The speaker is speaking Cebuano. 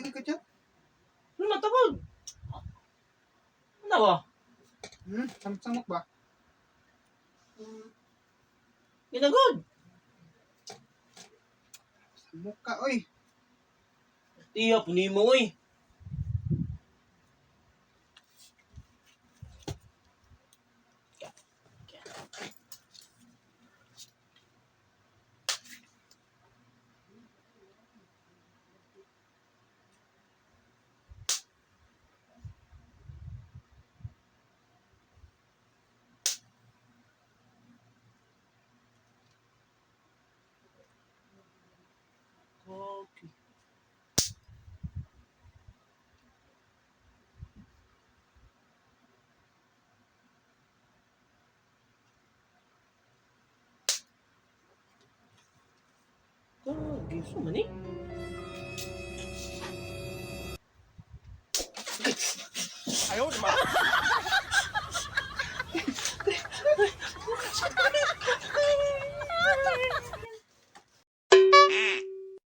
Ay, ko chat. Ano man tagod? Ano ba? Samok ba? Ginagod. Samok ka, oy. Tiya, puni mo, oy. Okay. Kagi, so man eh. Ayaw naman.